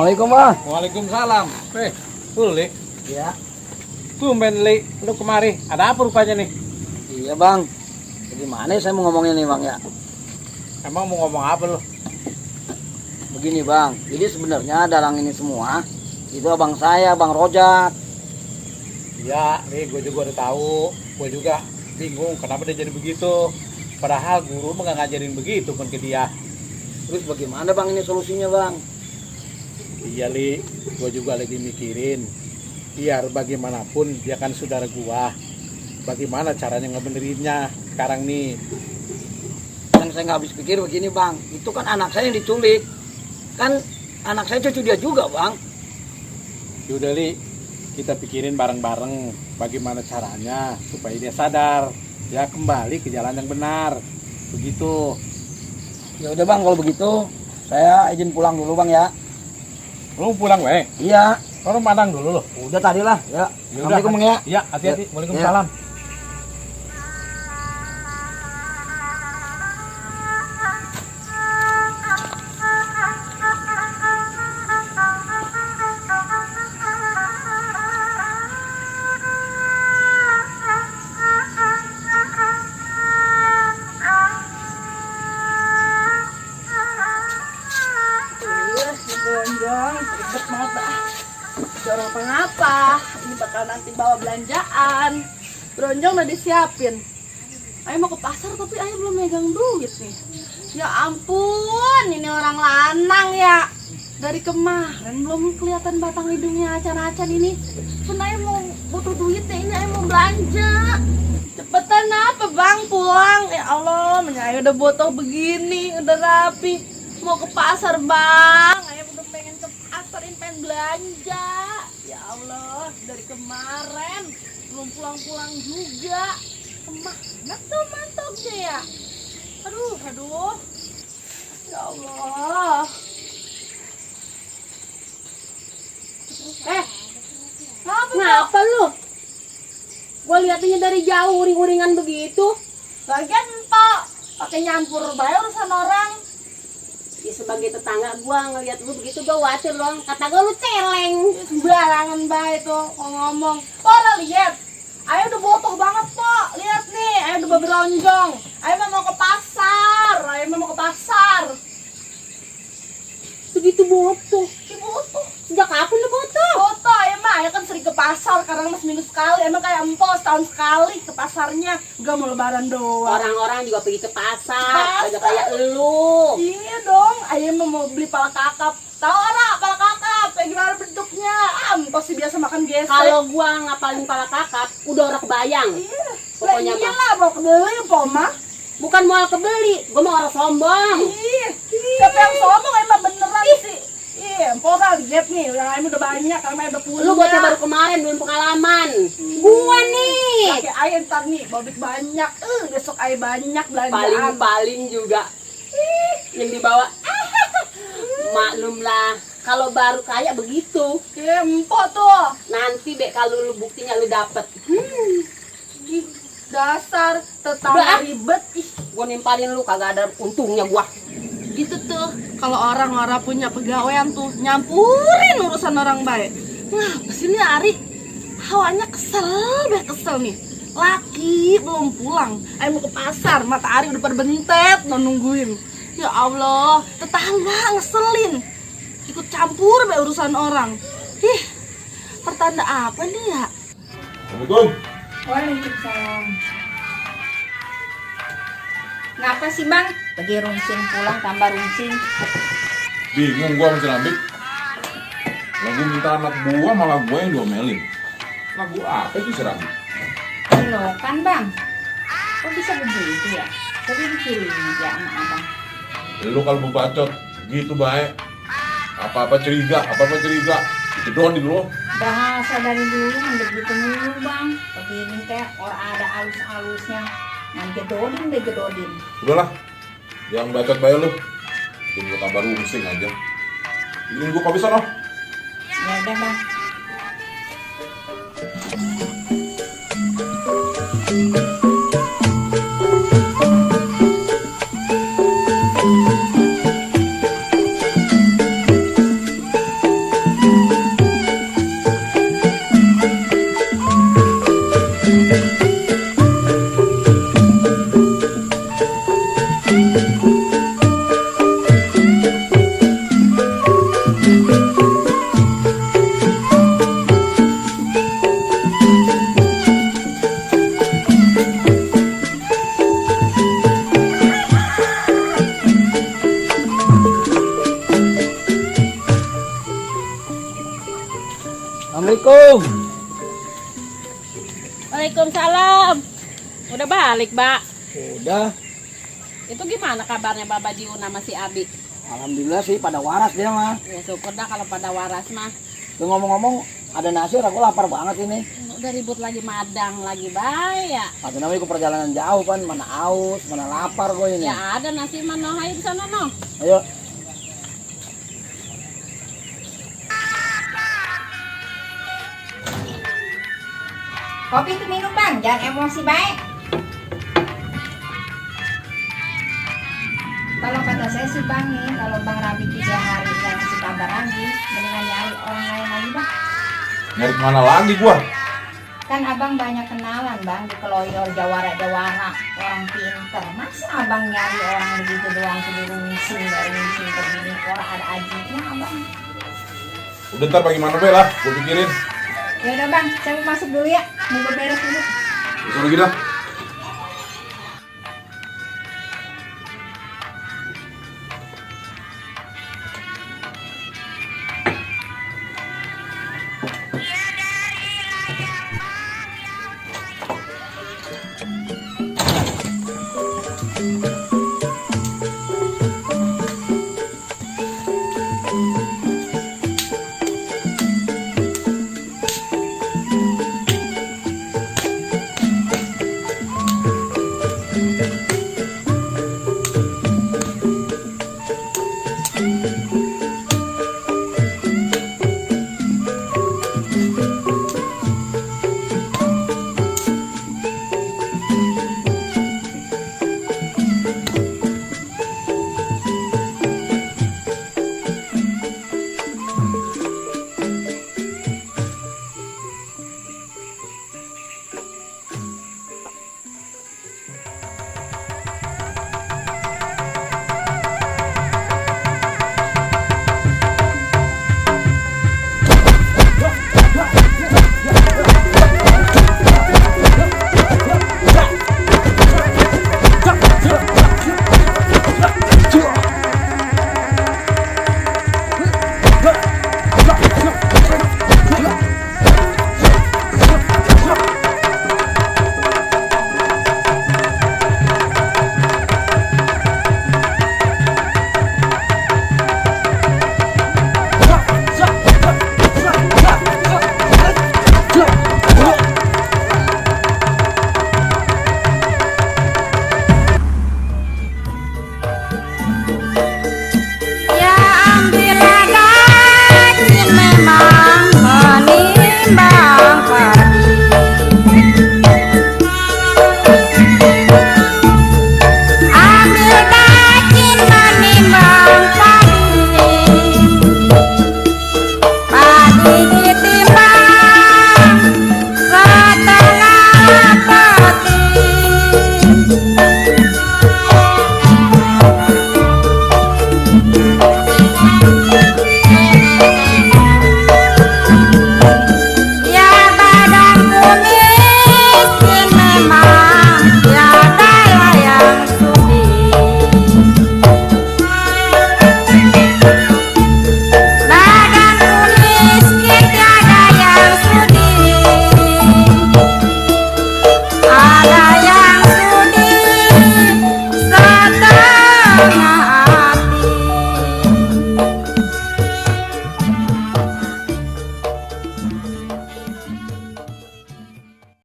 Assalamualaikum bang. Waalaikumsalam. Lu Li, Iya. tumben Li, lu kemari. Ada apa rupanya nih? Iya bang. Gimana saya mau ngomongin nih bang ya? Emang mau ngomong apa lu? Begini bang, jadi sebenarnya dalang ini semua itu abang saya, Bang Rojak. Iya, nih gue juga udah tahu. Gue juga bingung kenapa dia jadi begitu. Padahal guru mah gak ngajarin begitu kan ke dia. Terus bagaimana bang ini solusinya bang? Iya Li, gue juga lagi mikirin. Biar bagaimanapun dia kan saudara gua. Bagaimana caranya ngebenerinnya sekarang nih? Yang saya nggak habis pikir begini bang, itu kan anak saya yang diculik. Kan anak saya cucu dia juga bang. Yaudah Li, kita pikirin bareng-bareng bagaimana caranya supaya dia sadar. Ya kembali ke jalan yang benar. Begitu. Ya udah bang, kalau begitu saya izin pulang dulu bang ya. Lu pulang weh? Iya. Lu padang dulu lo. Udah tadi lah ya. Assalamualaikum bang ya. Iya, hati-hati. Ya. Waalaikumsalam. Bronjong, ribet banget dah. Dorong apa? Ini bakal nanti bawa belanjaan. Bronjong udah disiapin. Ayo mau ke pasar tapi ayo belum megang duit nih. Ya ampun, ini orang lanang ya. Dari kemarin belum kelihatan batang hidungnya acan-acan ini. Pun ayo mau butuh duit ya, ini ayo mau belanja. Cepetan apa bang pulang? Ya Allah, ayo udah botol begini, udah rapi. Mau ke pasar bang, ayo udah pengen ke pasar, ini pengen belanja. Ya Allah, dari kemarin belum pulang-pulang juga. Kemana tuh mantapnya ya? Aduh. Ya Allah. Ngapa lu? Gua liatinnya dari jauh uring-uringan begitu. Lagian Pak, pakai nyampur bayar urusan orang. Ya, sebagai tetangga gua ngeliat lu begitu gua khawatir dong. Kata gua lu celeng. Sembarangan baik tuh ngomong. Pak lihat, ayo udah botoh banget Pak. Lihat nih, ayo udah beronjong. Ayo mau ke pasar. Segitu botoh. Botoh. Sejak kapan lu botoh? Botoh, emang ayo kan sering ke pasar. Karena mas seminggu sekali. Emang kayak empos setahun sekali ke pasarnya. Gak mau lebaran doang. Orang-orang juga pergi ke pasar. Agak kayak elu. Iya dong, ayo mau beli pala kakap. Tahu orang pala kakap kayak gimana bentuknya? Empos sih biasa makan gesek. Kalau gua ngapalin pala kakap, udah orang kebayang. Iya. Pokoknya Iya mah. lah, mau kebeli po mah. Bukan mau kebeli, gua mau orang sombong. Iya. Siapa yang sombong emang beneran sih. Iya, pora lihat nih, yang lain udah banyak, yang lain udah punya. Lu bocah baru kemarin belum pengalaman. Gua nih. Pakai air ntar nih, bobit banyak. Besok air banyak belanjaan. Paling juga. Yang dibawa. Maklum lah. Kalau baru kaya begitu. Iya, empok tuh. Nanti deh kalau lu buktinya lu dapet. Ih, dasar tetangga ribet. Ih, Gua nimpalin lu kagak ada untungnya gua. gitu tuh. Kalau orang-orang punya pegawaian tuh nyampurin urusan orang baik. Ngapa sih nih Ari? Hawanya kesel nih. Laki belum pulang. Ayo mau ke pasar, matahari udah berbentet nungguin. Ya Allah, tetangga ngeselin. Ikut campur be urusan orang. Ih, pertanda apa nih ya? Assalamualaikum. Waalaikumsalam. Ngapa sih bang? Pergi rungsing pulang tambah rungsing. Bingung gua masih Nambik. Lagu minta anak gua malah gua yang diomelin. Lagu apa itu si Rambik? Loh kan bang, kok bisa begitu ya? Tapi dicuriga sama abang. Lu kalau mau bacot gitu baik. Apa-apa curiga. Jedon di lu. Bahasa dari dulu kan begitu mulu bang. Begini teh orang ada alus-alusnya. Nanti gedodin. Udahlah. Yang bacot baik lu. Bikin gua tambah rusing aja. Ini gua kopi sono. Ya udah bang. Assalamualaikum. Waalaikumsalam. Udah balik, Mbak. Udah. Itu gimana kabarnya Baba Jiuna sama si Abi? Alhamdulillah sih pada waras dia mah. Ya syukur dah kalau pada waras mah. Tuh ngomong-ngomong ada nasi, aku lapar banget ini. Udah ribut lagi madang lagi, Bay ya. Ada namanya ke perjalanan jauh kan, mana aus, mana lapar gue ini. Ya ada nasi mana ayo di sana noh. Ayo. Kopi itu minum bang, jangan emosi baik. Kalau kata saya sih bang nih, kalau bang Rabi 3 hari nggak ngasih kabar lagi, mendingan nyari orang lain lagi bang. Nyari kemana lagi gua? Kan abang banyak kenalan bang di Keloyor, Jawara, orang pinter. Masa abang nyari orang begitu doang suruh ngising dari ngising begini, orang ada ajinya abang. Udah ntar bagaimana be lah, gua pikirin. Ya udah bang, saya mau masuk dulu ya, mau beberes dulu. Bisa lagi dah.